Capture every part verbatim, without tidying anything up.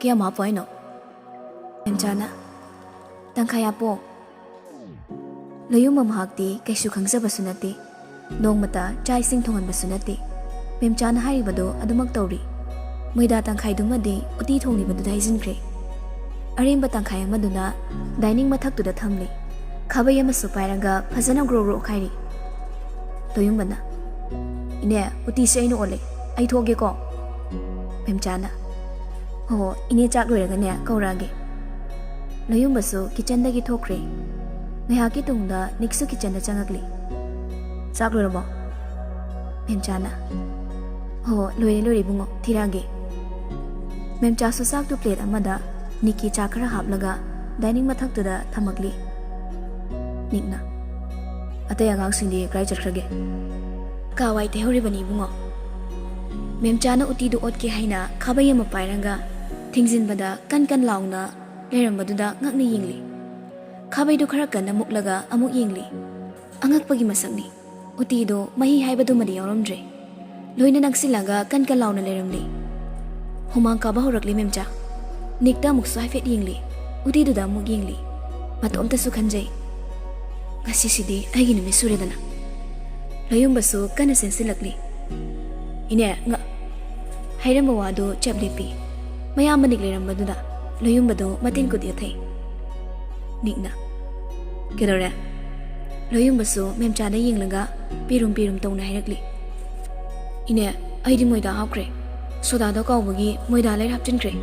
"ꯀꯌꯥꯝ ꯍꯥꯞꯄꯣ ꯍꯥꯏꯅꯣ?" ꯃꯦꯝꯆꯥꯅ, "ꯇꯪꯈꯥꯏ ꯍꯥꯞꯄꯣ꯫" ꯂꯣꯌꯨꯝꯕ ꯃꯍꯥꯛꯇꯤ ꯀꯩꯁꯨ ꯈꯪꯖꯕꯁꯨ ꯅꯠꯇꯦ, ꯅꯣꯡꯃꯇ ꯆꯥꯛ ꯏꯁꯤꯡ ꯊꯣꯡꯍꯟꯕꯁꯨ ꯅꯠꯇꯦ꯫ ꯃꯦꯝꯆꯥꯅ ꯍꯥꯏꯔꯤꯕꯗꯨ ꯑꯗꯨꯃꯛ ꯇꯧꯔꯤ꯫ ꯃꯣꯏꯗꯥ ꯇꯪꯈꯥꯏꯗꯨꯃꯗꯤ ꯎꯇꯤ ꯊꯣꯡꯂꯤꯕꯗꯨꯗ ꯍꯩꯖꯤꯟꯈ꯭ꯔꯦ꯫ ꯑꯔꯦꯝꯕ ꯇꯪꯈꯥꯏ ꯑꯃꯗꯨꯅ ꯗꯥꯏꯅꯤꯡ ꯃꯊꯛꯇꯨꯗ ꯊꯝꯂꯤ꯫ ꯈꯥꯕꯩ ꯑꯃꯁꯨ ꯄꯥꯏꯔꯒ ꯐꯖꯅ ꯒ꯭ꯔꯣ ꯒ꯭ꯔꯣ ꯑꯣꯠꯈꯥꯏꯔꯤ꯫ ꯂꯣꯌꯨꯝꯕꯅ, "ꯏꯅꯦ, ꯎꯇꯤꯁꯦ ꯑꯩꯅ ꯑꯣꯠꯂꯦ, ꯑꯩ ꯊꯣꯛꯑꯒꯦꯀꯣ꯫" ꯃꯦꯝꯆꯥꯅ, "ꯍꯣ ꯍꯣ, ꯏꯅꯦ ꯆꯥꯛ ꯂꯣꯏꯔꯒꯅꯦ ꯀꯧꯔꯛꯑꯒꯦ꯫" ꯂꯣꯌꯨꯝꯕꯁꯨ ꯀꯤꯆꯟꯗꯒꯤ ꯊꯣꯛꯈ꯭ꯔꯦ꯫ ꯉꯥꯏꯍꯥꯛꯀꯤ ꯇꯨꯡꯗ ꯅꯤꯛꯁꯨ ꯀꯤꯆꯟꯗ ꯆꯪꯉꯛꯂꯤ꯫ "ꯆꯥꯛ ꯂꯣꯏꯔꯕꯣ?" ꯃꯦꯝꯆꯥꯅ, "ꯍꯣ ꯍꯣ, ꯂꯣꯏꯔꯦ ꯂꯣꯏꯔꯦ ꯏꯕꯨꯡꯉꯣ, ꯊꯤꯔꯛꯑꯒꯦ꯫" ꯃꯦꯝꯆꯥꯁꯨ ꯆꯥꯛꯇꯨ ꯄ꯭ꯂꯦꯠ ꯑꯃꯗ ꯅꯤꯛꯀꯤ ꯆꯥꯛ ꯈꯔ ꯍꯥꯞꯂꯒ ꯗꯥꯏꯅꯤꯡ ꯃꯊꯛꯇꯨꯗ ꯊꯝꯃꯛꯂꯤ꯫ ꯅꯤꯛꯅ, "ꯑꯇꯩ ꯑꯉꯥꯡꯁꯤꯡꯗꯤ ꯀꯗꯥꯏ ꯆꯠꯈ꯭ꯔꯒꯦ?" "ꯀꯥ ꯋꯥꯏ ꯇꯩꯍꯧꯔꯤꯕꯅꯤ ꯏꯕꯨꯡꯉꯣ꯫" ꯃꯦꯝꯆꯥꯅ ꯎꯇꯤꯗꯨ ꯑꯣꯠꯀꯦ ꯍꯥꯏꯅ ꯈꯥꯕꯩ ꯑꯃ ꯄꯥꯏꯔꯒ ꯊꯤꯡꯖꯤꯟꯕꯗ ꯀꯟ ꯀꯟ ꯂꯥꯎꯅ ꯂꯩꯔꯝꯕꯗꯨꯗ ꯉꯛꯅ ꯌꯦꯡꯂꯤ꯫ ꯈꯥꯕꯩꯗꯨ ꯈꯔ ꯀꯟꯅ ꯃꯨꯛꯂꯒ ꯑꯃꯨꯛ ꯌꯦꯡꯂꯤ꯫ ꯑꯉꯛꯄꯒꯤ ꯃꯁꯛꯅꯤ꯫ ꯎꯇꯤꯗꯣ ꯃꯍꯤ ꯍꯥꯏꯕꯗꯨꯃꯗꯤ ꯌꯥꯎꯔꯝꯗ꯭ꯔꯦ꯫ ꯂꯣꯏꯅ ꯅꯛꯁꯤꯜꯂꯒ ꯀꯟ ꯀꯟ ꯂꯥꯎꯅ ꯂꯩꯔꯝꯂꯤ꯫ ꯍꯨꯃꯥꯡ ꯀꯥꯕ ꯍꯧꯔꯛꯂꯤ ꯃꯦꯝꯆꯥ꯫ ꯅꯤꯛꯇ ꯑꯃꯨꯛꯁꯨ ꯍꯥꯏꯐꯦꯠ ꯌꯦꯡꯂꯤ꯫ ꯎꯇꯤꯗꯨꯗ ꯑꯃꯨꯛ ꯌꯦꯡꯂꯤ꯫ ꯃꯇꯣꯝꯇꯁꯨ ꯈꯟꯖꯩ, "ꯉꯁꯤꯁꯤꯗꯤ ꯑꯩꯒꯤ ꯅꯨꯃꯤꯠ ꯁꯨꯔꯦꯗꯅ꯫" ꯂꯣꯌꯨꯝꯕꯁꯨ ꯀꯟꯅ ꯆꯦꯟꯁꯤꯜꯂꯛꯂꯤ꯫ "ꯏꯅꯦ, ꯉ-," ꯍꯥꯏꯔꯝꯕ ꯋꯥꯗꯨ ꯆꯞ ꯂꯦꯞꯄꯤ꯫ ꯃꯌꯥꯝꯕ ꯅꯤꯛ ꯂꯩꯔꯝꯕꯗꯨꯗ ꯂꯣꯌꯨꯝꯕꯗꯨ ꯃꯇꯤꯟ ꯀꯨꯠ ꯌꯦꯠꯊꯩ꯫ ꯅꯤꯛꯅ, "ꯀꯩꯗꯧꯔꯦ?" ꯂꯣꯌꯨꯝꯕꯁꯨ ꯃꯦꯝꯆꯥꯗ ꯌꯦꯡꯂꯒ ꯄꯤꯔꯨꯝ ꯄꯤꯔꯨꯝ ꯇꯧꯅ ꯍꯥꯏꯔꯛꯂꯤ꯫ "ꯏꯅꯦ, ꯑꯩꯗꯤ ꯃꯣꯏꯗꯥ ꯍꯥꯞꯈ꯭ꯔꯦ꯫ ꯁꯣꯗꯥꯗꯣ ꯀꯥꯎꯕꯒꯤ ꯃꯣꯏꯗꯥ ꯂꯩꯔ ꯍꯥꯞꯆꯤꯟꯈ꯭ꯔꯦ꯫"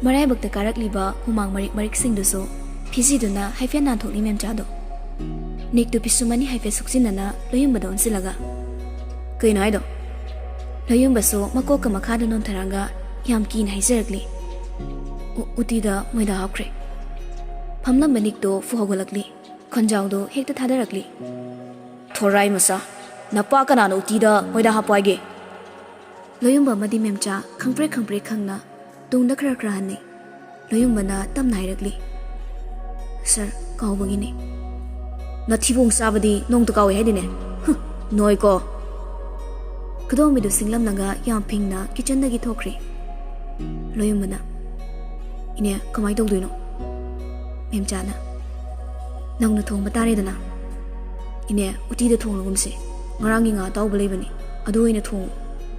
ꯃꯔꯥꯏꯕꯛꯇ ꯀꯥꯔꯛꯂꯤꯕ ꯍꯨꯃꯥꯡ ꯃꯔꯤꯛ ꯃꯔꯤꯛꯁꯤꯡꯗꯨꯁꯨ ꯐꯤꯖꯤꯗꯨꯅ ꯍꯥꯏꯐꯦꯠ ꯅꯥꯟꯊꯣꯛꯂꯤ ꯃꯦꯝꯆꯥꯗꯣ꯫ ꯅꯤꯛꯇꯨ ꯄꯤꯁꯨꯝ ꯑꯅꯤ ꯍꯥꯏꯐꯦꯠ ꯁꯨꯛꯆꯤꯟꯅꯅ ꯂꯣꯌꯨꯝꯕꯗ ꯑꯣꯟꯁꯤꯜꯂꯒ, "ꯀꯩꯅꯣ ꯍꯥꯏꯗꯣ?" ꯂꯣꯌꯨꯝꯕꯁꯨ ꯃꯀꯣꯛꯀ ꯃꯈꯥꯗ ꯅꯣꯟꯊꯔꯛꯑꯒ ꯌꯥꯝ ꯀꯤꯅ ꯍꯥꯏꯖꯔꯛꯂꯤ, "ꯎ-, ꯎꯇꯤꯗ ꯃꯣꯏꯗꯥ ꯍꯥꯞꯈ꯭ꯔꯦ꯫" ꯐꯝꯂꯝꯕ ꯅꯤꯛꯇꯣ ꯐꯨ ꯍꯧꯒꯠꯂꯛꯂꯤ꯫ ꯈꯣꯟꯖꯥꯎꯗꯣ ꯍꯦꯛꯇ ꯊꯥꯗꯔꯛꯂꯤ꯫ "ꯊꯣꯔꯥꯏ ꯃꯆꯥ, ꯅꯄꯥ ꯀꯅꯥꯅ ꯎꯇꯤꯗ ꯃꯣꯏꯗꯥ ꯍꯥꯞꯄꯣ ꯍꯥꯏꯒꯦ?" ꯂꯣꯌꯨꯝꯕ ꯑꯃꯗꯤ ꯃꯦꯝꯆꯥ ꯈꯪꯄ꯭ꯔꯦꯛ ꯈꯪꯄ꯭ꯔꯦꯛ ꯈꯪꯅ ꯇꯨꯡꯗ ꯈꯔ ꯈꯔ ꯍꯟꯅꯩ꯫ ꯂꯣꯌꯨꯝꯕꯅ ꯇꯞꯅ ꯍꯥꯏꯔꯛꯂꯤ, "ꯁꯥꯔ, ꯀꯥꯎꯕꯒꯤꯅꯤ꯫" "ꯅꯊꯤꯕꯣꯡ ꯆꯥꯕꯗꯤ ꯅꯣꯡꯇ ꯀꯥꯎꯏ ꯍꯥꯏꯗꯤꯅꯦ꯫ ꯍꯨꯝ, ꯅꯣꯏꯀꯣ꯫" ꯈꯨꯗꯣꯝꯕꯤꯗꯨ ꯁꯤꯡꯂꯝꯂꯒ ꯌꯥꯝ ꯐꯤꯡꯅ ꯀꯤꯆꯟꯗꯒꯤ ꯊꯣꯛꯈ꯭ꯔꯦ꯫ ꯂꯣꯏꯌꯨꯝꯕꯅ, "ꯏꯅꯦ, ꯀꯃꯥꯏꯅ ꯇꯧꯗꯣꯏꯅꯣ?" ꯃꯦꯝꯆꯥꯅ, "ꯅꯧꯅ ꯊꯣꯡꯕ ꯇꯥꯔꯦꯗꯅ꯫ ꯏꯅꯦ, ꯎꯇꯤꯗ ꯊꯣꯡꯂꯒꯨꯝꯁꯦ꯫ ꯉꯔꯥꯡꯒꯤ ꯉꯥ ꯑꯇꯥꯎꯕ ꯂꯩꯕꯅꯤ, ꯑꯗꯨ ꯑꯣꯏꯅ ꯊꯣꯡꯉꯨ꯫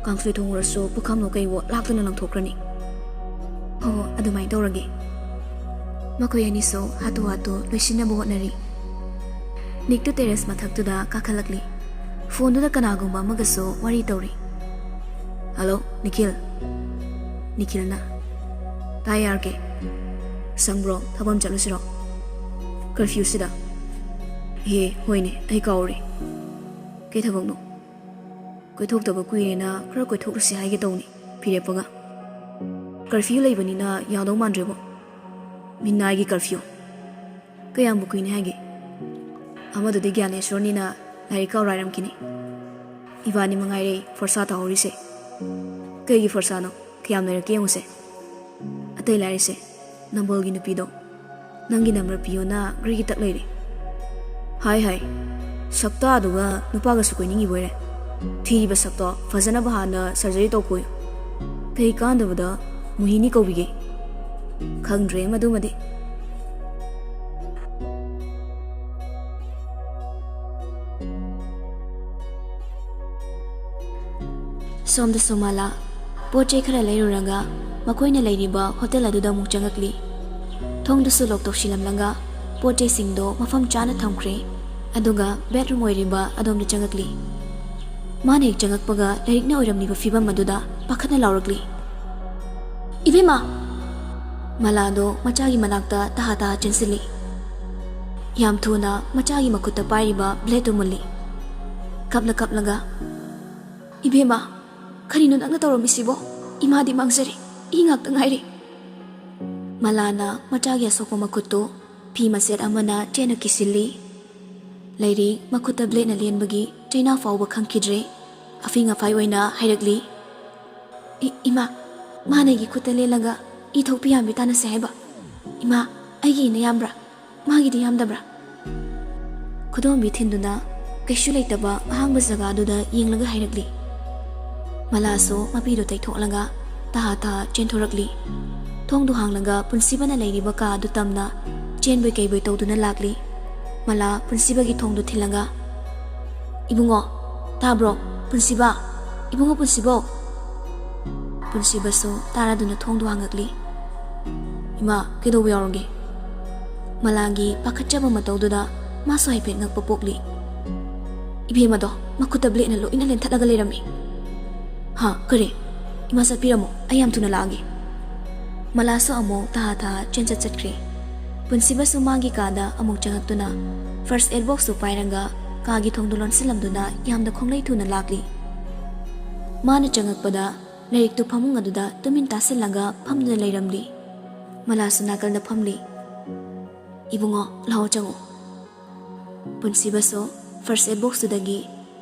ꯀꯥꯡꯁꯣꯏ ꯊꯣꯡꯉꯨꯔꯁꯨ ꯄꯨꯈꯝꯂꯣ ꯀꯩꯋꯣ ꯂꯥꯛꯇꯅ ꯂꯪꯊꯣꯛꯈ꯭ꯔꯅꯤ꯫" "ꯍꯣ ꯍꯣ, ꯑꯗꯨꯃꯥꯏꯅ ꯇꯧꯔꯒꯦ꯫" ꯃꯈꯣꯏ ꯑꯅꯤꯁꯨ ꯍꯥꯊꯨ ꯍꯥꯊꯨ ꯂꯣꯏꯁꯤꯟꯅꯕ ꯍꯣꯠꯅꯔꯤ꯫ ꯅꯤꯛꯇꯨ ꯇꯦꯔꯦꯁ ꯃꯊꯛꯇꯨꯗ ꯀꯥꯈꯠꯂꯛꯂꯤ꯫ ꯐꯣꯟꯗꯨꯗ ꯀꯅꯥꯒꯨꯝꯕ ꯑꯃꯒꯁꯨ ꯋꯥꯔꯤ ꯇꯧꯔꯤ꯫ "ꯍꯜꯂꯣ, ꯅꯤꯈꯤꯜ꯫" ꯅꯤꯈꯤꯜꯅ, "ꯇꯥꯏ, ꯑꯥꯔ ꯀꯦ꯫ ꯁꯪꯕ꯭ꯔꯣ? ꯊꯕꯛ ꯑꯃ ꯆꯠꯂꯨꯁꯤꯔꯣ? ꯀꯔꯐ꯭ꯌꯨꯁꯤꯗ?" "ꯏꯍꯦ, ꯍꯣꯏꯅꯦ, ꯑꯩ ꯀꯥꯎꯔꯦ꯫ ꯀꯩ ꯊꯕꯛꯅꯣ?" "ꯀꯣꯏꯊꯣꯛꯇꯕ ꯀꯨꯏꯔꯦꯅ ꯈꯔ ꯀꯣꯏꯊꯣꯛꯂꯨꯁꯤ ꯍꯥꯏꯒꯦ ꯇꯧꯅꯤ, ꯐꯤꯔꯦꯞꯄꯒ꯫ ꯀꯔꯐ꯭ꯌꯨ ꯂꯩꯕꯅꯤꯅ ꯌꯥꯗꯧ ꯃꯥꯟꯗ꯭ꯔꯦꯕꯣ꯫ ꯃꯤꯅꯥꯏꯒꯤ ꯀꯔꯐ꯭ꯌꯨ꯫ ꯀꯌꯥꯝꯕꯨ ꯀꯨꯏꯅꯤ ꯍꯥꯏꯒꯦ? ꯑꯃꯗꯨꯗꯤ ꯒ꯭ꯌꯥꯅꯦꯁꯣꯔꯅꯤꯅ ꯂꯥꯏꯔꯤꯛ ꯀꯥꯎꯔꯥꯏꯔꯝꯈꯤꯅꯤ꯫ ꯏꯕꯥꯅꯤ ꯃꯉꯥꯏꯔꯦ ꯐꯣꯔꯁꯥ ꯇꯥꯍꯧꯔꯤꯁꯦ꯫ ꯀꯩꯒꯤ ꯐꯣꯔꯁꯥꯅꯣ? ꯀꯌꯥꯝ ꯂꯩꯔꯛꯀꯦ ꯌꯦꯡꯉꯨꯁꯦ꯫ ꯑꯇꯩ ꯂꯥꯏꯔꯤꯁꯦ, ꯅꯝꯕꯣꯜꯒꯤ ꯅꯨꯄꯤꯗꯣ꯫ ꯅꯪꯒꯤ ꯅꯝꯕꯔ ꯄꯤꯌꯣꯅ ꯒ꯭ꯔꯤꯒꯤ ꯇꯛ ꯂꯩꯔꯦ꯫ ꯍꯥꯏ ꯍꯥꯏ, ꯁꯛꯇꯥꯗꯨꯒ ꯅꯨꯄꯥꯒꯁꯨ ꯀꯣꯏꯅꯤꯡꯉꯤꯕꯣꯏꯔꯦ꯫ ꯊꯤꯔꯤꯕ ꯁꯛꯇꯣ ꯐꯖꯅꯕ ꯍꯥꯟꯅ ꯁꯔꯖꯔꯤ ꯇꯧꯈꯣꯌꯨ꯫ ꯀꯩ ꯀꯥꯟꯗꯕꯗ ꯃꯣꯍꯤꯅꯤ ꯀꯧꯕꯤꯒꯦ? ꯈꯪꯗ꯭ꯔꯦ ꯃꯗꯨꯃꯗꯤ꯫" ꯁꯣꯝꯗꯁꯨ ꯃꯥꯂꯥ ꯄꯣꯠ ꯆꯩ ꯈꯔ ꯂꯩꯔꯨꯔꯒ ꯃꯈꯣꯏꯅ ꯂꯩꯔꯤꯕ ꯍꯣꯇꯦꯜ ꯑꯗꯨꯗ ꯑꯃꯨꯛ ꯆꯪꯉꯛꯂꯤ꯫ ꯊꯣꯡꯗꯨꯁꯨ ꯂꯣꯛ ꯇꯧꯁꯤꯜꯂꯝꯂꯒ ꯄꯣꯠ ꯆꯩꯁꯤꯡꯗꯣ ꯃꯐꯝ ꯆꯥꯅ ꯊꯝꯈ꯭ꯔꯦ꯫ ꯑꯗꯨꯒ ꯕꯦꯗꯔꯨꯝ ꯑꯣꯏꯔꯤꯕ ꯑꯗꯣꯝꯗ ꯆꯪꯉꯛꯂꯤ꯫ ꯃꯥꯅ ꯍꯦꯛ ꯆꯪꯉꯛꯄꯒ ꯂꯥꯏꯔꯤꯛꯅ ꯑꯣꯏꯔꯝꯂꯤꯕ ꯐꯤꯕꯝ ꯑꯗꯨꯗ ꯄꯥꯈꯠꯅ ꯂꯥꯎꯔꯛꯂꯤ, "ꯏꯕꯦꯝꯃ!" ꯃꯥꯂꯥꯗꯣ ꯃꯆꯥꯒꯤ ꯃꯅꯥꯛꯇ ꯇꯍꯥ ꯇꯍꯥ ꯆꯦꯟꯁꯤꯜꯂꯤ꯫ ꯌꯥꯝ ꯊꯨꯅ ꯃꯆꯥꯒꯤ ꯃꯈꯨꯠꯇ ꯄꯥꯏꯔꯤꯕ ꯕ꯭ꯂꯦꯗꯇꯨ ꯃꯨꯜꯂꯤ꯫ ꯀꯞꯂ ꯀꯞꯂꯒ, "ꯏꯕꯦꯝꯃ, ꯀꯔꯤꯅꯣ ꯅꯪꯅ ꯇꯧꯔꯝꯃꯤꯁꯤꯕꯣ? ꯏꯃꯥꯗꯤ ꯃꯥꯡꯖꯔꯦ, ꯏ ꯉꯥꯛꯇ ꯉꯥꯏꯔꯦ꯫" ꯃꯂꯥꯅ ꯃꯆꯥꯒꯤ ꯑꯁꯣꯛꯄ ꯃꯈꯨꯠꯇꯨ ꯐꯤ ꯃꯆꯦꯠ ꯑꯃꯅ ꯆꯦꯠꯅ ꯀꯤꯁꯤꯜꯂꯤ꯫ ꯂꯩꯔꯤ ꯃꯈꯨꯠꯇ ꯕ꯭ꯂꯦꯗꯅ ꯂꯦꯟꯕꯒꯤ ꯆꯩꯅꯥ ꯐꯥꯎꯕ ꯈꯪꯈꯤꯗ꯭ꯔꯦ꯫ ꯑꯐꯤꯡ ꯑꯐꯥꯏ ꯑꯣꯏꯅ ꯍꯥꯏꯔꯛꯂꯤ, "ꯏ-, ꯏꯃꯥ, ꯃꯥꯅ ꯑꯩꯒꯤ ꯈꯨꯠꯇ ꯂꯦꯜꯂꯒ ꯏ ꯊꯣꯛꯄꯤ ꯌꯥꯝꯕꯤ ꯇꯥꯟꯅꯁꯦ ꯍꯥꯏꯕ꯫ ꯏꯃꯥ, ꯑꯩꯒꯤ ꯏꯅ ꯌꯥꯝꯕ꯭ꯔꯥ? ꯃꯥꯒꯤꯗꯤ ꯌꯥꯝꯗꯕ꯭ꯔꯥ?" ꯈꯨꯗꯣꯝꯕꯤ ꯊꯤꯟꯗꯨꯅ ꯀꯩꯁꯨ ꯂꯩꯇꯕ ꯑꯍꯥꯡꯕ ꯖꯒꯥꯗꯨꯗ ꯌꯦꯡꯂꯒ ꯍꯥꯏꯔꯛꯂꯤ꯫ ꯃꯂꯥꯁꯨ ꯃꯄꯤꯗꯨ ꯇꯩꯊꯣꯛꯂꯒ ꯇꯍꯥ ꯇꯍꯥ ꯆꯦꯟꯊꯣꯔꯛꯂꯤ꯫ ꯊꯣꯡꯗꯨ ꯍꯥꯡꯂꯒ ꯄꯨꯟꯁꯤꯕꯅ ꯂꯩꯔꯤꯕ ꯀꯥ ꯑꯗꯨ ꯇꯝꯅ ꯆꯦꯟꯕꯣꯏ ꯀꯩꯕꯣꯏ ꯇꯧꯗꯨꯅ ꯂꯥꯛꯂꯤ꯫ ꯃꯂꯥ ꯄꯨꯟꯁꯤꯕꯒꯤ ꯊꯣꯡꯗꯨ ꯊꯤꯜꯂꯒ, "ꯏꯕꯨꯡꯉꯣ, ꯇꯥꯕ꯭ꯔꯣ? ꯄꯨꯟꯁꯤꯕ! ꯏꯕꯨꯡꯉꯣ ꯄꯨꯟꯁꯤꯕꯧ!" ꯄꯨꯟꯁꯤꯕꯁꯨ ꯇꯥꯔꯗꯨꯅ ꯊꯣꯡꯗꯨ ꯍꯥꯡꯉꯛꯂꯤ꯫ "ꯏꯃꯥ, ꯀꯩꯗꯧꯕ ꯌꯥꯎꯔꯒꯦ?" ꯃꯂꯥꯒꯤ ꯄꯥꯈꯠꯆꯕ ꯃꯇꯧꯗꯨꯗ ꯃꯥꯁꯨ ꯍꯥꯏꯐꯦꯠ ꯉꯛꯄ ꯄꯣꯛꯂꯤ꯫ "ꯏꯕꯦꯝꯃꯗꯣ ꯃꯈꯨꯠꯇ ꯕ꯭ꯂꯦꯗꯅ ꯂꯣꯏꯅ ꯂꯦꯟꯊꯠꯂꯒ ꯂꯩꯔꯝꯃꯤ꯫" "ꯍꯥ, ꯀꯔꯤ? ꯏꯃꯥ ꯆꯠꯄꯤꯔꯝꯃꯣ, ꯑꯩ ꯌꯥꯝ ꯊꯨꯅ ꯂꯥꯛꯑꯒꯦ꯫" ꯃꯂꯥꯁꯨ ꯑꯃꯨꯛ ꯇꯍꯥ ꯇꯍꯥ ꯆꯦꯟꯆꯠ ꯆꯠꯈ꯭ꯔꯦ꯫ ꯄꯨꯟꯁꯤꯕꯁꯨ ꯃꯥꯒꯤ ꯀꯥꯗ ꯑꯃꯨꯛ ꯆꯪꯉꯛꯇꯨꯅ first aid boxꯇꯨ ꯄꯥꯏꯔꯒ ꯀꯥꯒꯤ ꯊꯣꯡꯗꯨ ꯂꯣꯟꯁꯤꯜꯂꯝꯗꯨꯅ ꯌꯥꯝꯅ ꯈꯣꯡꯂꯩ ꯊꯨꯅ ꯂꯥꯛꯂꯤ꯫ ꯃꯥꯅ ꯆꯪꯉꯛꯄꯗ ꯂꯥꯏꯔꯤꯛꯇꯨ ꯐꯃꯨꯡ ꯑꯗꯨꯗ ꯇꯨꯃꯤꯟ ꯇꯥꯁꯤꯜꯂꯒ ꯐꯝꯗꯨꯅ ꯂꯩꯔꯝꯂꯤ꯫ ꯃꯂꯥꯁꯨ ꯅꯥꯀꯜꯗ ꯐꯝꯂꯤ꯫ "ꯏꯕꯨꯡꯉꯣ, ꯂꯥꯛꯑꯣ ꯆꯪꯉꯣ꯫" ꯄꯨꯟꯁꯤꯕꯁꯨ first aid boxꯇꯨꯗꯒꯤ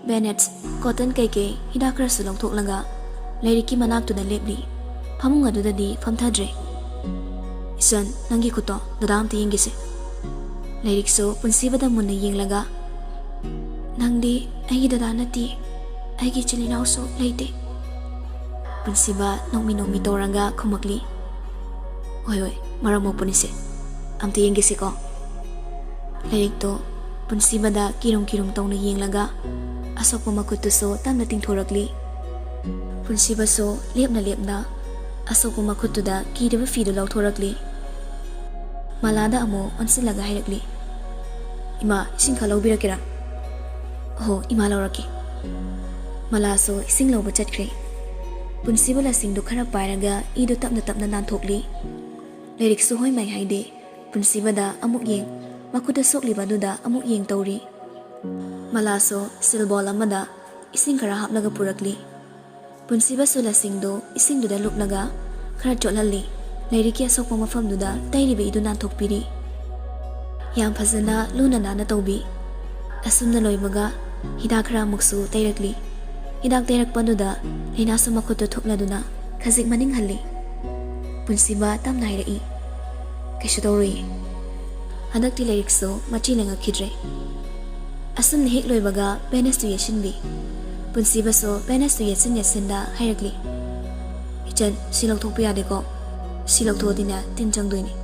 bandage, cotton ꯀꯩꯀꯩ ꯍꯤꯗꯥꯛ ꯈꯔꯁꯨ ꯂꯧꯊꯣꯛꯂꯒ ꯂꯥꯏꯔꯤꯛꯀꯤ ꯃꯅꯥꯛꯇꯨꯗ ꯂꯦꯞꯂꯤ꯫ ꯐꯃꯨꯡ ꯑꯗꯨꯗꯗꯤ ꯐꯝꯊꯗ꯭ꯔꯦ꯫ "ꯏꯆꯟ, ꯅꯪꯒꯤ ꯈꯨꯠꯇꯣ ꯗꯗꯥ ꯑꯝꯇ ꯌꯦꯡꯒꯦꯁꯦ꯫" ꯂꯥꯏꯔꯤꯛꯁꯨ ꯄꯨꯟꯁꯤꯕꯗ ꯃꯨꯟꯅ ꯌꯦꯡꯂꯒ, "ꯅꯪꯗꯤ ꯑꯩꯒꯤ ꯗꯗꯥ ꯅꯠꯇꯦ, ꯑꯩꯒꯤ ꯏꯆꯤꯜ ꯏꯅꯥꯎꯁꯨ ꯂꯩꯇꯦ꯫" ꯄꯨꯟꯁꯤꯕ ꯅꯣꯛꯃꯤ ꯅꯣꯛꯃꯤ ꯇꯧꯔꯒ ꯈꯨꯝꯃꯛꯂꯤ꯫ "ꯍꯣꯏ ꯍꯣꯏ, ꯃꯔꯝ ꯃꯣꯛꯄꯅꯤꯁꯦ, ꯑꯝꯇ ꯌꯦꯡꯒꯦꯁꯦꯀꯣ꯫" ꯂꯥꯏꯔꯤꯛꯇꯣ ꯄꯨꯟꯁꯤꯕꯗ ꯀꯤꯔꯨꯝ ꯀꯤꯔꯨꯝ ꯇꯧꯅ ꯌꯦꯡꯂꯒ ꯑꯁꯣꯛꯄ ꯃꯈꯨꯠꯇꯨꯁꯨ ꯇꯞꯅ ꯇꯤꯡꯊꯣꯔꯛꯂꯤ꯫ ꯄꯨꯟꯁꯤꯕꯁꯨ ꯂꯦꯞꯅ ꯂꯦꯞꯅ ꯑꯁꯣꯛꯄ ꯃꯈꯨꯠꯇꯨꯗ ꯀꯤꯔꯤꯕ ꯐꯤꯗꯨ ꯂꯧꯊꯣꯔꯛꯂꯤ꯫ ꯃꯂꯥꯗ ꯑꯃꯨꯛ ꯑꯣꯟꯁꯤꯜꯂꯒ ꯍꯥꯏꯔꯛꯂꯤ, "ꯏꯃꯥ, ꯏꯁꯤꯡ ꯈꯔ ꯂꯧꯕꯤꯔꯛꯀꯦꯔꯥ?" "ꯑꯍꯣ, ꯏꯃꯥ, ꯂꯧꯔꯛꯀꯦ꯫" ꯃꯂꯥꯁꯨ ꯏꯁꯤꯡ ꯂꯧꯕ ꯆꯠꯈ꯭ꯔꯦ꯫ ꯄꯨꯟꯁꯤꯕ ꯂꯁꯤꯡꯗꯨ ꯈꯔ ꯄꯥꯏꯔꯒ ꯏꯗꯨ ꯇꯞꯅ ꯇꯞꯅ ꯅꯥꯟꯊꯣꯛꯂꯤ꯫ ꯂꯥꯏꯔꯤꯛꯁꯨ ꯍꯣꯏ ꯃꯥꯏ ꯍꯥꯏꯗꯦ꯫ ꯄꯨꯟꯁꯤꯕꯗ ꯑꯃꯨꯛ ꯌꯦꯡ, ꯃꯈꯨꯠꯇ ꯁꯣꯛꯂꯤꯕ ꯑꯗꯨꯗ ꯑꯃꯨꯛ ꯌꯦꯡ ꯇꯧꯔꯤ꯫ ꯃꯂꯥꯁꯨ ꯁꯤꯜꯕꯣꯜ ꯑꯃꯗ ꯏꯁꯤꯡ ꯈꯔ ꯍꯥꯞꯂꯒ ꯄꯨꯔꯛꯂꯤ꯫ ꯄꯨꯟꯁꯤꯕꯁꯨ ꯂꯁꯤꯡꯗꯨ ꯏꯁꯤꯡꯗꯨꯗ ꯂꯨꯞꯂꯒ ꯈꯔ ꯆꯣꯠꯍꯜꯂꯤ꯫ ꯂꯥꯏꯔꯤꯛꯀꯤ ꯑꯁꯣꯛꯄ ꯃꯐꯝꯗꯨꯗ ꯇꯩꯔꯤꯕ ꯏꯗꯨ ꯅꯥꯟꯊꯣꯛꯄꯤꯔꯤ꯫ ꯌꯥꯝ ꯐꯖꯅ ꯂꯨꯅ ꯅꯥꯟꯅ ꯇꯧꯕꯤ꯫ ꯑꯁꯨꯝꯅ ꯂꯣꯏꯕꯒ ꯍꯤꯗꯥꯛ ꯈꯔ ꯑꯃꯨꯛꯁꯨ ꯇꯩꯔꯛꯂꯤ꯫ ꯍꯤꯗꯥꯛ ꯇꯩꯔꯛꯄꯗꯨꯗ ꯂꯩꯅꯥꯁꯨ ꯃꯈꯨꯠꯇꯨ ꯊꯨꯞꯂꯗꯨꯅ ꯈꯖꯤꯛ ꯃꯅꯤꯡ ꯍꯜꯂꯤ꯫ ꯄꯨꯟꯁꯤꯕ ꯇꯞꯅ ꯍꯥꯏꯔꯛꯏ, "ꯀꯩꯁꯨ ꯇꯧꯔꯣꯏꯌꯦ꯫" ꯍꯟꯗꯛꯇꯤ ꯂꯥꯏꯔꯤꯛꯁꯨ ꯃꯆꯤ ꯂꯦꯡꯉꯛꯈꯤꯗ꯭ꯔꯦ꯫ ꯑꯁꯨꯝꯅ ꯍꯦꯛ ꯂꯣꯏꯕꯒ ꯕꯦꯅꯦꯁꯇꯨ ꯌꯦꯠꯁꯤꯟꯕꯤ꯫ ꯄꯨꯟꯁꯤꯕꯁꯨ ꯕꯦꯅꯦꯁꯇꯨ ꯌꯦꯠꯁꯤꯟ ꯌꯦꯠꯁꯤꯟꯗ ꯍꯥꯏꯔꯛꯂꯤ, "ꯏꯆꯟ, "ꯏꯆꯟ, ꯁꯤ ꯂꯧꯊꯣꯛꯄ ꯌꯥꯗꯦꯀꯣ꯫ ꯁꯤ ꯂꯧꯊꯣꯛꯑꯗꯤꯅꯦ, ꯇꯤꯟ ꯆꯪꯗꯣꯏꯅꯤ꯫"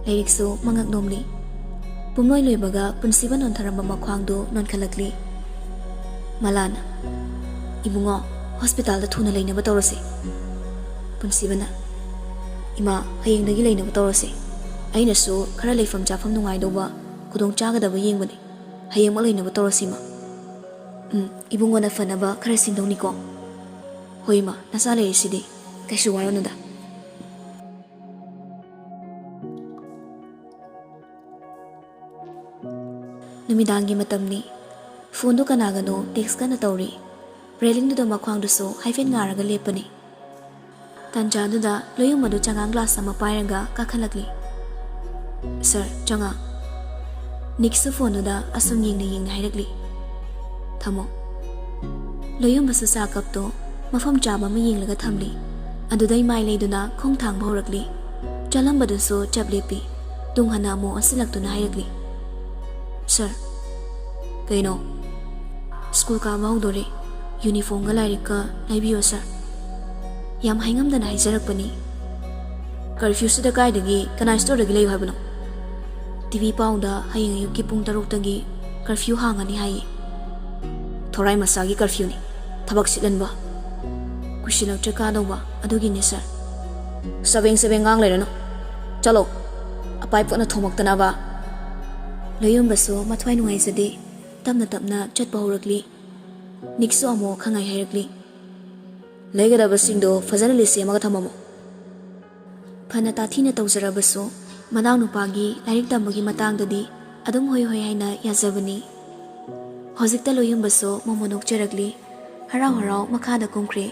ꯂꯥꯏꯔꯤꯛꯁꯨ ꯃꯉꯛ ꯅꯣꯝꯂꯤ꯫ ꯄꯨꯝꯂꯣꯏ ꯂꯣꯏꯕꯒ ꯄꯨꯟꯁꯤꯕ ꯅꯣꯟꯊꯔꯝꯕ ꯃꯈ꯭ꯋꯥꯡꯗꯨ ꯅꯣꯟꯈꯠꯂꯛꯂꯤ꯫ ꯃꯂꯥꯅ, "ꯏꯕꯨꯡꯉꯣ, ꯍꯣꯁꯄꯤꯇꯥꯜꯗ ꯊꯨꯅ ꯂꯩꯅꯕ ꯇꯧꯔꯁꯤ꯫" ꯄꯨꯟꯁꯤꯕꯅ, "ꯏꯃꯥ, ꯍꯌꯦꯡꯗꯒꯤ ꯂꯩꯅꯕ ꯇꯧꯔꯁꯤ꯫ ꯑꯩꯅꯁꯨ ꯈꯔ ꯂꯩꯐꯝ ꯆꯥꯐꯝ ꯅꯨꯡꯉꯥꯏꯗꯧꯕ, ꯈꯨꯗꯣꯡ ꯆꯥꯒꯗꯕ ꯌꯦꯡꯕꯅꯤ꯫ ꯍꯌꯦꯡꯃꯛ ꯂꯩꯅꯕ ꯇꯧꯔꯁꯤ, ꯏꯃꯥ꯫" "ꯎꯝ, ꯏꯕꯨꯡꯉꯣꯅ ꯐꯅꯕ ꯈꯔ ꯁꯤꯟꯗꯧꯅꯤꯀꯣ꯫" "ꯍꯣꯏ, ꯏꯃꯥ, ꯅꯆꯥ ꯂꯩꯔꯤꯁꯤꯗꯤ꯫ ꯀꯩꯁꯨ ꯋꯥꯔꯨꯅꯨꯗ꯫" ꯅꯨꯃꯤꯗꯥꯡꯒꯤ ꯃꯇꯝꯅꯤ꯫ ꯐꯣꯟꯗꯨ ꯀꯅꯥꯒꯅꯣ ꯇꯦꯛꯁ ꯀꯟꯅ ꯇꯧꯔꯤ꯫ ꯔꯦꯂꯤꯡꯗꯨꯗ ꯃꯈ꯭ꯋꯥꯡꯗꯨꯁꯨ ꯍꯥꯏꯐꯦꯠ ꯉꯥꯔꯒ ꯂꯦꯞꯄꯅꯤ꯫ ꯇꯥꯟꯖꯥꯗꯨꯗ ꯂꯣꯌꯨꯝ ꯑꯗꯨ ꯆꯉꯥꯡ ꯒ꯭ꯂꯥꯁ ꯑꯃ ꯄꯥꯏꯔꯒ ꯀꯥꯈꯠꯂꯛꯂꯤ꯫ "ꯁꯥꯔ, ꯆꯉꯥꯡ꯫" ꯅꯤꯛꯁꯨ ꯐꯣꯟꯗꯨꯗ ꯑꯁꯨꯝ ꯌꯦꯡꯅ ꯌꯦꯡꯅ ꯍꯥꯏꯔꯛꯂꯤ꯫ "ꯊꯝꯃꯣ꯫" ꯂꯣꯌꯨꯝꯕꯁꯨ ꯆꯥ ꯀꯞꯇꯣ ꯃꯐꯝ ꯆꯥꯕ ꯑꯃ ꯌꯦꯡꯂꯒ ꯊꯝꯂꯤ꯫ ꯑꯗꯨꯗꯩ ꯃꯥꯏ ꯂꯩꯗꯨꯅ ꯈꯣꯡ ꯊꯥꯡꯕ ꯍꯧꯔꯛꯂꯤ꯫ ꯆꯠꯂꯝꯕꯗꯨꯁꯨ ꯆꯞ ꯂꯦꯞꯄꯤ꯫ ꯇꯨꯡ ꯍꯟꯅ ꯑꯃꯨꯛ ꯑꯣꯟꯁꯤꯜꯂꯛꯇꯨꯅ ꯍꯥꯏꯔꯛꯂꯤ, "ꯁꯥꯔ꯫" "ꯀꯩꯅꯣ?" "ꯁ꯭ꯀꯨꯜ ꯀꯥꯕ ꯍꯧꯗꯣꯔꯦ꯫ ꯌꯨꯅꯤꯐꯣꯔꯝꯒ ꯂꯥꯏꯔꯤꯛꯀ ꯂꯩꯕꯤꯌꯣ, ꯁꯥꯔ꯫" ꯌꯥꯝ ꯍꯥꯏꯉꯝꯗꯅ ꯍꯥꯏꯖꯔꯛꯄꯅꯤ꯫ "ꯀꯔꯐ꯭ꯌꯨꯁꯤꯗ ꯀꯥꯏꯗꯒꯤ, ꯀꯅꯥ ꯁ꯭ꯇꯣꯔꯗꯒꯤ ꯂꯩꯌꯨ ꯍꯥꯏꯕꯅꯣ?" "ꯇꯤꯚꯤ ꯄꯥꯎꯗ ꯍꯌꯦꯡ ꯑꯌꯨꯛꯀꯤ ꯄꯨꯡ ꯇꯔꯨꯛꯇꯒꯤ ꯀꯔꯐ꯭ꯌꯨ ꯍꯥꯡꯉꯅꯤ ꯍꯥꯏꯌꯦ꯫" "ꯊꯣꯔꯥꯏ ꯃꯆꯥꯒꯤ ꯀꯔꯐ꯭ꯌꯨꯅꯤ꯫ ꯊꯕꯛ ꯁꯤꯠꯍꯟꯕ꯫ ꯀꯨꯏꯁꯤꯜꯂꯛꯇ꯭ꯔꯦ ꯀꯥꯗꯧꯕ, ꯑꯗꯨꯒꯤꯅꯤ, ꯁꯥꯔ꯫" "ꯆꯕꯦꯡ ꯆꯕꯦꯡ ꯉꯥꯡ ꯂꯩꯔꯅꯨ꯫ ꯆꯠꯂꯣ꯫ ꯑꯄꯥꯏ ꯄꯣꯠꯅ ꯊꯣꯝꯃꯛꯇꯅꯕ꯫" ꯂꯣꯌꯨꯝꯕꯁꯨ ꯃꯊ꯭ꯋꯥꯏ ꯅꯨꯡꯉꯥꯏꯖꯗꯦ꯫ ꯇꯞꯅ ꯇꯞꯅ ꯆꯠꯄ ꯍꯧꯔꯛꯂꯤ꯫ ꯅꯤꯛꯁꯨ ꯑꯃꯨꯛ ꯈꯪꯍꯥꯏ ꯍꯥꯏꯔꯛꯂꯤ, "ꯂꯩꯒꯗꯕꯁꯤꯡꯗꯣ ꯐꯖꯅ ꯂꯤꯁ ꯁꯦꯝꯃꯒ ꯊꯝꯃꯝꯃꯣ꯫" ꯐꯅ ꯇꯥꯊꯤꯅ ꯇꯧꯖꯔꯕꯁꯨ, ꯃꯅꯥꯎꯅꯨꯄꯥꯒꯤ ꯂꯥꯏꯔꯤꯛ ꯇꯝꯕꯒꯤ ꯃꯇꯥꯡꯗꯗꯤ ꯑꯗꯨꯝ ꯍꯣꯏ ꯍꯣꯏ ꯍꯥꯏꯅ ꯌꯥꯖꯕꯅꯤ꯫ ꯍꯧꯖꯤꯛꯇ ꯂꯣꯌꯨꯝꯕꯁꯨ ꯃꯣꯃꯣ ꯅꯣꯛꯆꯔꯛꯂꯤ꯫ ꯍꯔꯥꯎ ꯍꯔꯥꯎ ꯃꯈꯥꯗ ꯀꯨꯝꯈ꯭ꯔꯦ꯫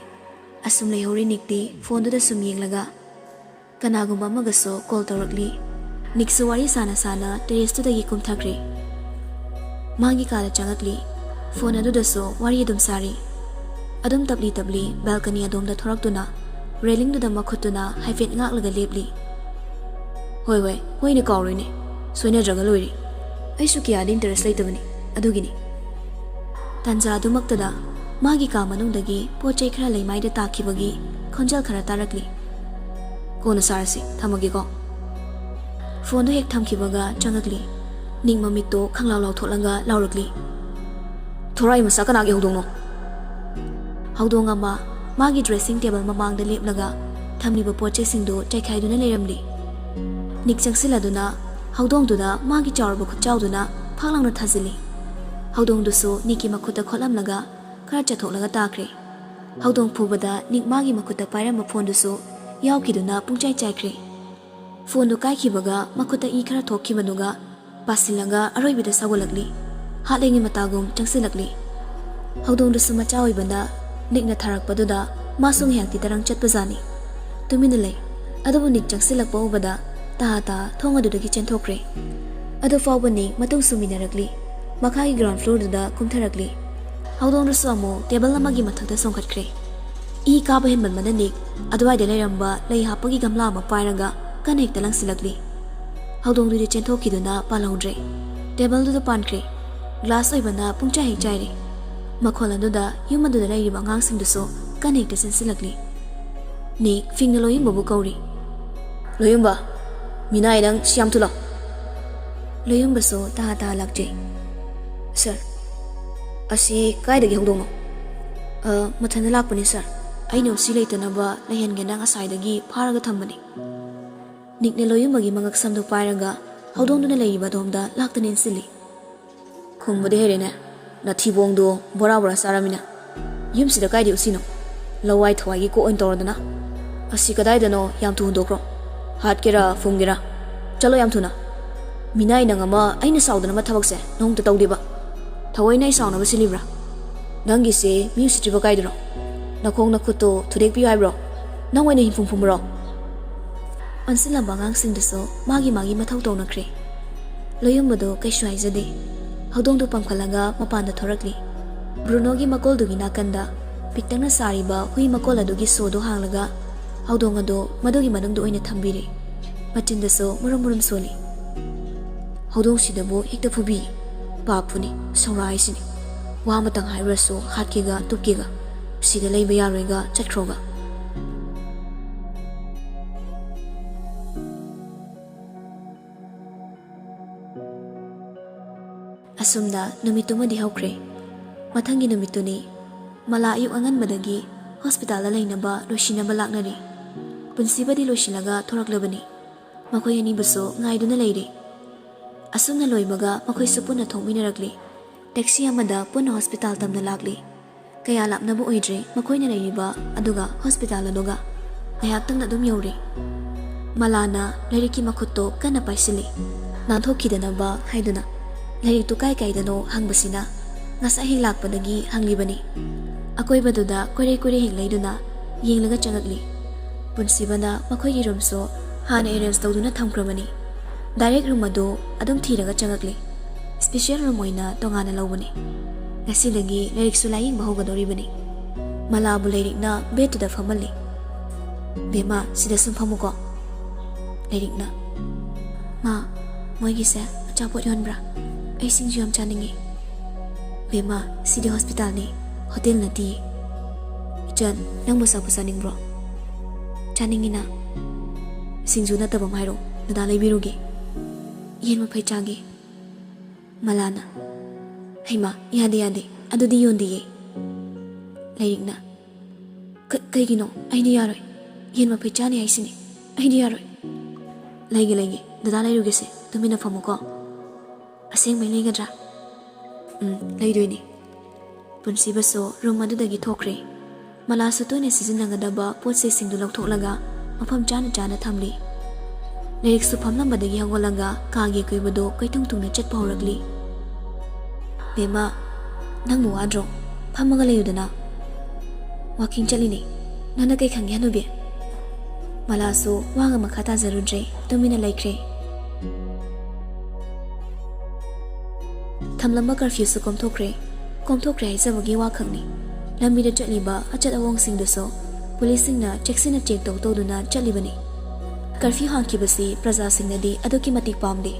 ꯑꯁꯨꯝ ꯂꯩꯍꯧꯔꯤ ꯅꯤꯛꯇꯤ ꯐꯣꯟꯗꯨꯗ ꯁꯨꯝ ꯌꯦꯡꯂꯒ꯫ ꯀꯅꯥꯒꯨꯝꯕ ꯑꯃꯒꯁꯨ ꯀꯣꯜ ꯇꯧꯔꯛꯂꯤ꯫ ꯅꯤꯛꯁꯨ ꯋꯥꯔꯤ ꯁꯥꯅ ꯁꯥꯅ ꯇꯦꯔꯦꯁꯇꯨꯗꯒꯤ ꯀꯨꯝꯊꯈ꯭ꯔꯦ꯫ ꯃꯥꯒꯤ ꯀꯥꯗ ꯆꯪꯉꯛꯂꯤ꯫ ꯐꯣꯟ ꯑꯗꯨꯗꯁꯨ ꯋꯥꯔꯤ ꯑꯗꯨꯝ ꯁꯥꯔꯤ꯫ ꯑꯗꯨꯝ ꯇꯞꯂꯤ ꯇꯞꯂꯤ ꯕꯦꯜꯀꯅꯤ ꯑꯗꯣꯝꯗ ꯊꯣꯔꯛꯇꯨꯅ ꯔꯦꯂꯤꯡꯗꯨꯗ ꯃꯈꯨꯠꯇꯨꯅ ꯍꯥꯏꯐꯦꯠ ꯉꯥꯛꯂꯒ ꯂꯦꯞꯂꯤ꯫ "ꯍꯣꯏ, ꯍꯣꯏ, ꯍꯣꯏꯅꯦ, ꯀꯥꯎꯔꯣꯏꯅꯦ꯫ ꯁꯣꯏꯅꯗ꯭ꯔꯒ ꯂꯣꯏꯔꯦ꯫ ꯑꯩꯁꯨ ꯀꯌꯥꯗꯤ ꯏꯟꯇꯔꯦꯁ ꯂꯩꯇꯕꯅꯤ, ꯑꯗꯨꯒꯤꯅꯤ꯫" ꯇꯥꯟꯖꯥ ꯑꯗꯨꯃꯛꯇꯗ ꯃꯥꯒꯤ ꯀꯥ ꯃꯅꯨꯡꯗꯒꯤ ꯄꯣꯠ ꯆꯩ ꯈꯔ ꯂꯩꯃꯥꯏꯗ ꯇꯥꯈꯤꯕꯒꯤ ꯈꯣꯟꯖꯦꯜ ꯈꯔ ꯇꯥꯔꯛꯂꯤ꯫ "ꯀꯣꯟꯅ ꯁꯥꯔꯁꯤ, ꯊꯝꯃꯒꯦꯀꯣ꯫" ꯐꯣꯟꯗꯨ ꯍꯦꯛ ꯊꯝꯈꯤꯕꯒ ꯆꯪꯉꯛꯂꯤ꯫ ꯅꯤꯛ ꯃꯃꯤꯠꯇꯣ ꯈꯪꯂꯥꯎ ꯂꯥꯎꯊꯣꯛꯂꯒ ꯂꯥꯎꯔꯛꯂꯤ꯫ "ꯊꯣꯔꯥꯏ ꯃꯆꯥ, ꯀꯅꯥꯒꯤ ꯍꯧꯗꯣꯡꯅꯣ?" ꯍꯧꯗꯣꯡ ꯑꯃ ꯃꯥꯒꯤ dressing table ꯃꯃꯥꯡꯗ ꯂꯦꯞꯂꯒ ꯊꯝꯂꯤꯕ ꯄꯣꯠ ꯆꯩꯁꯤꯡꯗꯨ ꯆꯥꯏꯈꯥꯏꯗꯨꯅ ꯂꯩꯔꯝꯂꯤ꯫ ꯅꯤꯛ ꯆꯪꯁꯤꯜꯂꯗꯨꯅ ꯍꯧꯗꯣꯡꯗꯨꯗ ꯃꯥꯒꯤ ꯆꯥꯎꯔꯕ ꯈꯨꯠꯆꯥꯎꯗꯨꯅ ꯐꯥꯛ ꯂꯥꯎꯅ ꯊꯥꯖꯤꯜꯂꯤ꯫ ꯍꯧꯗꯣꯡꯗꯨꯁꯨ ꯅꯤꯛꯀꯤ ꯃꯈꯨꯠꯇ ꯈꯣꯠꯂꯝꯂꯒ ꯈꯔ ꯆꯠꯊꯣꯛꯂꯒ ꯇꯥꯈ꯭ꯔꯦ꯫ ꯍꯧꯗꯣꯡ ꯐꯨꯕꯗ ꯅꯤꯛ ꯃꯥꯒꯤ ꯃꯈꯨꯠꯇ ꯄꯥꯏꯔꯝꯕ ꯐꯣꯟꯗꯨꯁꯨ ꯌꯥꯎꯈꯤꯗꯨꯅ ꯄꯨꯡꯆꯥꯏ ꯆꯥꯏꯈ꯭ꯔꯦ꯫ ꯐꯣꯟꯗꯨ ꯀꯥꯏꯈꯤꯕꯒ ꯃꯈꯨꯠꯇ ꯏ ꯈꯔ ꯊꯣꯛꯈꯤꯕꯗꯨꯒ ꯄꯥꯁꯤꯜꯂꯒ ꯑꯔꯣꯏꯕꯗ ꯁꯧꯒꯠꯂꯛꯂꯤ꯫ ꯍꯥꯠꯂꯤꯉꯩ ꯃꯇꯥꯒꯨꯝ ꯆꯪꯁꯤꯜꯂꯛꯂꯤ꯫ ꯍꯧꯗꯣꯡꯗꯨꯁꯨ ꯃꯆꯥ ꯑꯣꯏꯕꯅ ꯅꯤꯛꯅ ꯊꯥꯔꯛꯄꯗꯨꯗ ꯃꯥꯁꯨ ꯉꯥꯏꯍꯥꯛꯇꯤ ꯇꯔꯪ ꯆꯠꯄꯖꯥꯠꯅꯤ꯫ ꯇꯨꯃꯤꯟꯅ ꯂꯩ꯫ ꯑꯗꯨꯕꯨ ꯅꯤꯛ ꯆꯪꯁꯤꯜꯂꯛꯄ ꯎꯕꯗ ꯇꯥ ꯇꯥ ꯊꯣꯡ ꯑꯗꯨꯗꯒꯤ ꯆꯦꯟꯊꯣꯛꯈ꯭ꯔꯦ꯫ ꯑꯗꯨ ꯐꯥꯎꯕ ꯅꯤꯛ ꯃꯇꯨꯡ ꯁꯨꯃꯤꯟꯅꯔꯛꯂꯤ꯫ ꯃꯈꯥꯒꯤ ground floorꯗꯨꯗ ꯀꯨꯝꯊꯔꯛꯂꯤ꯫ ꯍꯧꯗꯣꯡꯗꯨꯁꯨ ꯑꯃꯨꯛ table ꯑꯃꯒꯤ ꯃꯊꯛꯇ ꯆꯣꯡꯈꯠꯈ꯭ꯔꯦ꯫ ꯏ ꯀꯥꯕ ꯍꯦꯟꯃꯟꯕꯅ ꯅꯤꯛ ꯑꯗꯨꯋꯥꯏꯗ ꯂꯩꯔꯝꯕ ꯂꯩ ꯍꯥꯞꯄꯒꯤ ꯒꯝꯂꯥ ꯑꯃ ꯄꯥꯏꯔꯒ ꯀꯟꯅ ꯍꯦꯛꯇ ꯂꯪꯁꯤꯜꯂꯛꯂꯤ꯫ ꯍꯧꯗꯣꯡꯗꯨꯗꯤ ꯆꯦꯟꯊꯣꯛꯈꯤꯗꯨꯅ ꯄꯥꯜꯍꯧꯗ꯭ꯔꯦ꯫ Tableꯗꯨꯗ ꯄꯥꯟꯈ꯭ꯔꯦ꯫ Glass ꯑꯣꯏꯕꯅ ꯄꯨꯡꯆꯥꯏ ꯍꯦꯛ ꯆꯥꯏꯔꯦ꯫ ꯃꯈꯣꯜ ꯑꯗꯨꯗ ꯌꯨꯝ ꯑꯗꯨꯗ ꯂꯩꯔꯤꯕ ꯑꯉꯥꯡꯁꯤꯡꯗꯨꯁꯨ ꯀꯟꯅ ꯍꯦꯛꯇ ꯆꯦꯟꯁꯤꯜꯂꯛꯂꯤ꯫ ꯅꯤꯛ ꯐꯤꯡꯅ ꯂꯣꯌꯨꯝꯕꯕꯨ ꯀꯧꯔꯤ꯫ "ꯂꯣꯌꯨꯝꯕ, ꯃꯤꯅꯥꯏ ꯅꯪ ꯁꯤ ꯌꯥꯝ ꯊꯨꯂꯥꯎ!" ꯂꯣꯌꯨꯝꯕꯁꯨ ꯇꯍꯥ ꯇꯍꯥ ꯂꯥꯛꯆꯩ꯫ "Sir, ꯑꯁꯤ ꯀꯥꯏꯗꯒꯤ ꯍꯧꯗꯣꯡꯅꯣ?" "ꯑ, ꯃꯊꯟꯇ ꯂꯥꯛꯄꯅꯤ sir꯫ ꯑꯩꯅ ꯎꯆꯤ ꯂꯩꯇꯅꯕ ꯂꯩꯍꯟꯒꯦꯅ ꯉꯁꯥꯏꯗꯒꯤ ꯐꯥꯔꯒ ꯊꯝꯕꯅꯤ꯫" ꯅꯤꯛꯅ ꯂꯣꯌꯨꯝꯕꯒꯤ ꯃꯉꯛ ꯁꯝꯗꯨ ꯄꯥꯏꯔꯒ ꯍꯧꯗꯣꯡꯗꯨꯅ ꯂꯩꯔꯤꯕ ꯑꯗꯣꯝꯗ ꯂꯥꯛꯇꯨꯅ ꯏꯟꯁꯤꯜꯂꯤ꯫ "ꯈꯨꯝꯕꯗꯤ ꯍꯩꯔꯦꯅꯦ, ꯅꯊꯤꯕꯣꯡꯗꯣ ꯕꯣꯔꯥ ꯕꯣꯔꯥ ꯆꯥꯔꯃꯤꯅ꯫ ꯌꯨꯝꯁꯤꯗ ꯀꯥꯏꯗꯩ ꯎꯆꯤꯅꯣ? ꯂꯋꯥꯏ ꯊꯋꯥꯏꯒꯤ ꯀꯣꯛ ꯑꯣꯏꯅ ꯇꯧꯔꯗꯅ꯫ ꯑꯁꯤ ꯀꯗꯥꯏꯗꯅꯣ? ꯌꯥꯝ ꯊꯨ ꯍꯨꯟꯗꯣꯛꯈ꯭ꯔꯣ꯫ ꯍꯥꯠꯀꯦꯔꯥ ꯐꯨꯝꯒꯦꯔꯥ, ꯆꯠꯂꯣ ꯌꯥꯝ ꯊꯨꯅ꯫ ꯃꯤꯅꯥꯏ ꯅꯪ ꯑꯃ ꯑꯩꯅ ꯁꯥꯎꯗꯅꯕ ꯊꯕꯛꯁꯦ ꯅꯣꯡꯃꯇ ꯇꯧꯗꯦꯕ꯫ ꯊꯑꯣꯏꯅ ꯑꯩ ꯁꯥꯎꯅꯕ ꯁꯤꯜꯂꯤꯕ꯭ꯔꯥ? ꯅꯪꯒꯤꯁꯦ ꯃꯤ ꯎꯁꯤꯠꯇ꯭ꯔꯤꯕ ꯀꯥꯏꯗꯨꯔꯣ? ꯅꯈꯣꯡ ꯅꯈꯨꯠꯇꯣ ꯊꯨꯗꯦꯛꯄꯤꯌꯨ ꯍꯥꯏꯕ꯭ꯔꯣ? ꯅꯪ ꯑꯣꯏꯅ ꯍꯤꯡꯐꯝ ꯐꯨꯝꯕ꯭ꯔꯣ?" ꯑꯣꯟꯁꯤꯜꯂꯝꯕ ꯑꯉꯥꯡꯁꯤꯡꯗꯨꯁꯨ ꯃꯥꯒꯤ ꯃꯥꯒꯤ ꯃꯊꯧ ꯇꯧꯅꯈ꯭ꯔꯦ꯫ ꯂꯣꯌꯨꯝꯕꯗꯨ ꯀꯩꯁꯨ ꯍꯥꯏꯖꯗꯦ꯫ ꯍꯧꯗꯣꯡꯗꯨ ꯄꯝꯈꯠꯂꯒ ꯃꯄꯥꯟꯗ ꯊꯣꯔꯛꯂꯤ꯫ ꯕ꯭ꯔꯨꯅꯣꯒꯤ ꯃꯀꯣꯜꯗꯨꯒꯤ ꯅꯥꯀꯟꯗ ꯄꯤꯛꯇꯛꯅ ꯁꯥꯔꯤꯕ ꯍꯨꯏ ꯃꯀꯣꯜ ꯑꯗꯨꯒꯤ ꯁꯣꯗꯨ ꯍꯥꯡꯂꯒ ꯍꯧꯗꯣꯡ ꯑꯗꯨ ꯃꯗꯨꯒꯤ ꯃꯅꯨꯡꯗ ꯑꯣꯏꯅ ꯊꯝꯕꯤꯔꯦ꯫ ꯃꯆꯤꯟꯗꯁꯨ ꯃꯨꯔꯨꯝ ꯃꯨꯔꯨꯝ ꯁꯣꯜꯂꯤ꯫ "ꯍꯧꯗꯣꯡꯁꯤꯗꯕꯨ ꯍꯦꯛꯇ ꯐꯨꯕꯤ꯫ ꯄꯥꯞꯄꯨꯅꯤ, ꯁꯧꯔꯥ ꯍꯥꯏꯁꯤꯅꯤ꯫" ꯋꯥ ꯑꯃꯇꯪ ꯍꯥꯏꯔꯨꯔꯁꯨ ꯍꯥꯠꯀꯦꯒ ꯇꯨꯞꯀꯦꯒ, ꯁꯤꯗ ꯂꯩꯕ ꯌꯥꯔꯣꯏꯒ ꯆꯠꯈ꯭ꯔꯣꯒ꯫ ꯑꯁꯨꯝꯅ ꯅꯨꯃꯤꯠꯇꯨꯃꯗꯤ ꯍꯧꯈ꯭ꯔꯦ꯫ ꯃꯊꯪꯒꯤ ꯅꯨꯃꯤꯠꯇꯨꯅꯤ꯫ ꯃꯂꯥ ꯑꯌꯨꯛ ꯑꯉꯟꯕꯗꯒꯤ ꯍꯣꯁꯄꯤꯇꯥꯜꯗ ꯂꯩꯅꯕ ꯂꯣꯏꯁꯤꯟꯅꯕ ꯂꯥꯛꯅꯔꯤ꯫ ꯄꯨꯟꯁꯤꯕꯗꯤ ꯂꯣꯏꯁꯤꯜꯂꯒ ꯊꯣꯔꯛꯂꯕꯅꯤ꯫ ꯃꯈꯣꯏ ꯑꯅꯤꯕꯨꯁꯨ ꯉꯥꯏꯗꯨꯅ ꯂꯩꯔꯤ꯫ ꯑꯁꯨꯝꯅ ꯂꯣꯏꯕꯒ ꯃꯈꯣꯏꯁꯨ ꯄꯨꯟꯅ ꯊꯣꯛꯃꯤꯟꯅꯔꯛꯂꯤ꯫ ꯇꯦꯛꯁꯤ ꯑꯃꯗ ꯄꯨꯟꯅ ꯍꯣꯁꯄꯤꯇꯥꯜ ꯇꯝꯅ ꯂꯥꯛꯂꯤ꯫ ꯀꯌꯥ ꯂꯥꯞꯅꯕ ꯑꯣꯏꯗ꯭ꯔꯦ ꯃꯈꯣꯏꯅ ꯂꯩꯔꯤꯕ ꯑꯗꯨꯒ ꯍꯣꯁꯄꯤꯇꯥꯜ ꯑꯗꯨꯒ꯫ ꯉꯥꯏꯍꯥꯛꯇꯪꯗ ꯑꯗꯨꯝ ꯌꯧꯔꯦ꯫ ꯃꯂꯥꯅ ꯂꯥꯏꯔꯤꯛꯀꯤ ꯃꯈꯨꯠꯇꯣ ꯀꯟꯅ ꯄꯥꯏꯁꯤꯜꯂꯤ, ꯅꯥꯟꯊꯣꯛꯈꯤꯗꯅꯕ ꯍꯥꯏꯗꯨꯅ꯫ ꯂꯥꯏꯔꯤꯛꯇꯨ ꯀꯥꯏ ꯀꯥꯏꯗꯅꯣ ꯍꯪꯕꯁꯤꯅ ꯉꯁꯥꯏ ꯍꯦꯛ ꯂꯥꯛꯄꯗꯒꯤ ꯍꯪꯂꯤꯕꯅꯤ꯫ ꯑꯀꯣꯏꯕꯗꯨꯗ ꯀꯣꯏꯔꯩ ꯀꯣꯏꯔꯩ ꯍꯦꯛ ꯂꯩꯗꯨꯅ ꯌꯦꯡꯂꯒ ꯆꯪꯉꯛꯂꯤ꯫ ꯄꯨꯟꯁꯤꯕꯅ ꯃꯈꯣꯏꯒꯤ ꯔꯨꯝꯁꯨ ꯍꯥꯟꯅ ꯑꯦꯔꯦꯟꯖ ꯇꯧꯗꯨꯅ ꯊꯝꯈ꯭ꯔꯕꯅꯤ꯫ ꯗꯥꯏꯔꯦꯛ ꯔꯨꯝ ꯑꯗꯨ ꯑꯗꯨꯝ ꯊꯤꯔꯒ ꯆꯪꯉꯛꯂꯤ꯫ ꯁ꯭ꯄꯤꯁꯦꯜ ꯔꯨꯝ ꯑꯣꯏꯅ ꯇꯣꯉꯥꯟꯅ ꯂꯧꯕꯅꯤ꯫ ꯉꯁꯤꯗꯒꯤ ꯂꯥꯏꯔꯤꯛꯁꯨ ꯂꯥꯏꯌꯦꯡꯕ ꯍꯧꯒꯗꯧꯔꯤꯕꯅꯤ꯫ ꯃꯂꯥꯕꯨ ꯂꯥꯏꯔꯤꯛꯅ ꯕꯦꯠꯇꯨꯗ ꯐꯝꯍꯜꯂꯤ꯫ "ꯕꯦꯝꯃ, ꯁꯤꯗ ꯁꯨꯝ ꯐꯝꯃꯨꯀꯣ꯫" ꯂꯥꯏꯔꯤꯛꯅ, "ꯃꯥ, ꯃꯣꯏꯒꯤꯁꯦ ꯑꯆꯥꯄꯣꯠ ꯌꯣꯟꯕ꯭ꯔꯥ? ꯑꯩ ꯁꯤꯡꯖꯨ ꯌꯥꯝ ꯆꯥꯅꯤꯡꯉꯤ꯫" "ꯕꯦꯝꯃ, ꯁꯤꯗꯤ ꯍꯣꯁꯄꯤꯇꯥꯜꯅꯤ, ꯍꯣꯇꯦꯜ ꯅꯠꯇꯤꯌꯦ꯫" "ꯏꯆꯟ, ꯅꯪꯕꯨ ꯑꯆꯥꯄꯣꯠ ꯆꯥꯅꯤꯡꯕ꯭ꯔꯣ? ꯆꯥꯅꯤꯡꯉꯤꯅ꯫" "ꯁꯤꯡꯖꯨ ꯅꯠꯇꯕ ꯑꯃ ꯍꯥꯏꯔꯛꯑꯣ, ꯗꯗꯥ ꯂꯩꯕꯤꯔꯨꯒꯦ꯫" "ꯌꯦꯟ ꯃꯐꯩ ꯆꯥꯒꯦ꯫" ꯃꯂꯥꯅ, "ꯍꯩꯃꯥ, ꯌꯥꯗꯦ, ꯌꯥꯗꯦ, ꯑꯗꯨꯗꯤ ꯌꯣꯟꯗꯤꯌꯦ꯫" ꯂꯥꯏꯔꯤꯛꯅ, "ꯀ-, ꯀꯩꯒꯤꯅꯣ? ꯑꯩꯗꯤ ꯌꯥꯔꯣꯏ꯫ ꯌꯦꯟ ꯃꯐꯩ ꯆꯥꯅꯤ ꯍꯥꯏꯁꯤꯅꯤ꯫ ꯑꯩꯗꯤ ꯌꯥꯔꯣꯏ꯫" "ꯂꯩꯒꯦ, ꯂꯩꯒꯦ꯫ ꯗꯗꯥ ꯂꯩꯔꯨꯒꯦꯁꯦ꯫ ꯇꯨꯃꯤꯟꯅ ꯐꯝꯃꯨꯀꯣ꯫" "ꯑꯁꯦꯡꯕꯩ ꯂꯩꯒꯗ꯭ꯔꯥ?" "ꯎꯝ, ꯂꯩꯗꯣꯏꯅꯦ꯫" ꯄꯨꯟꯁꯤꯕꯁꯨ ꯔꯨꯝ ꯑꯗꯨꯗꯒꯤ ꯊꯣꯛꯈ꯭ꯔꯦ꯫ ꯃꯂꯥꯁꯨ ꯇꯣꯏꯅ ꯁꯤꯖꯤꯟꯅꯒꯗꯕ ꯄꯣꯠ ꯆꯩꯁꯤꯡꯗꯨ ꯂꯧꯊꯣꯛꯂꯒ ꯃꯐꯝ ꯆꯥꯅ ꯆꯥꯅ ꯊꯝꯂꯤ꯫ ꯂꯥꯏꯔꯤꯛꯁꯨ ꯐꯝꯂꯝꯕꯗꯒꯤ ꯍꯧꯒꯠꯂꯒ ꯀꯥꯒꯤ ꯑꯀꯣꯏꯕꯗꯨ ꯀꯣꯏꯊꯨꯡ ꯊꯨꯡꯅ ꯆꯠꯄ ꯍꯧꯔꯛꯂꯤ꯫ "ꯕꯦꯝꯃ, ꯅꯪꯕꯨ ꯋꯥꯗ꯭ꯔꯣ? ꯐꯝꯃꯒ ꯂꯩꯌꯨꯗꯅ꯫" "ꯋꯥꯀꯤꯡ ꯆꯠꯂꯤꯅꯦ꯫ ꯅꯪꯅ ꯀꯩ ꯈꯪꯒꯦ, ꯍꯅꯨꯕꯤ?" ꯃꯂꯥꯁꯨ ꯋꯥꯒ ꯃꯈꯥ ꯇꯥꯖꯔꯨꯗ꯭ꯔꯦ, ꯇꯨꯃꯤꯟꯅ ꯂꯩꯈ꯭ꯔꯦ꯫ ꯊꯝꯂꯝꯕ ꯀꯔꯐ꯭ꯌꯨꯁꯨ ꯀꯣꯝꯊꯣꯛꯈ꯭ꯔꯦ꯫ ꯀꯣꯝꯊꯣꯛꯈ꯭ꯔꯦ ꯍꯥꯏꯖꯕꯒꯤ ꯋꯥꯈꯛꯅꯤ꯫ ꯂꯝꯕꯤꯗ ꯆꯠꯂꯤꯕ ꯑꯆꯠ ꯑꯋꯣꯡꯁꯤꯡꯗꯨꯁꯨ ꯄꯨꯂꯤꯁꯁꯤꯡꯅ ꯆꯦꯛꯁꯤꯟꯅ ꯆꯦꯛ ꯇꯧ ꯇꯧꯗꯨꯅ ꯆꯠꯂꯤꯕꯅꯤ꯫ ꯀꯔꯐ꯭ꯌꯨ ꯍꯥꯡꯈꯤꯕꯁꯤ ꯄ꯭ꯔꯖꯥꯁꯤꯡꯅꯗꯤ ꯑꯗꯨꯛꯀꯤ ꯃꯇꯤꯛ ꯄꯥꯝꯗꯦ꯫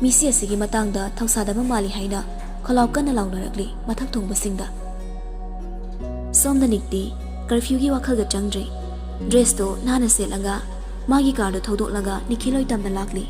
ꯃꯤꯁꯤ ꯑꯁꯤꯒꯤ ꯃꯇꯥꯡꯗ ꯊꯧꯁꯥꯗꯕ ꯃꯥꯜꯂꯤ ꯍꯥꯏꯅ ꯈꯣꯜꯂꯥꯎ ꯀꯟꯅ ꯂꯥꯎꯅꯔꯛꯂꯤ ꯃꯊꯛ ꯊꯣꯡꯕꯁꯤꯡꯗ꯫ ꯁꯣꯝꯗ ꯅꯤꯛꯇꯤ ꯀꯔꯐ꯭ꯌꯨꯒꯤ ꯋꯥꯈꯜꯒ ꯆꯪꯗ꯭ꯔꯤ꯫ ꯗ꯭ꯔꯦꯁꯇꯣ ꯅꯥꯟꯅ ꯁꯦꯠꯂꯒ ꯃꯥꯒꯤ ꯀꯥꯔꯗꯣ ꯊꯧꯗꯣꯛꯂꯒ ꯅꯤꯈꯤꯜ ꯍꯣꯏ ꯇꯝꯅ ꯂꯥꯛꯂꯤ꯫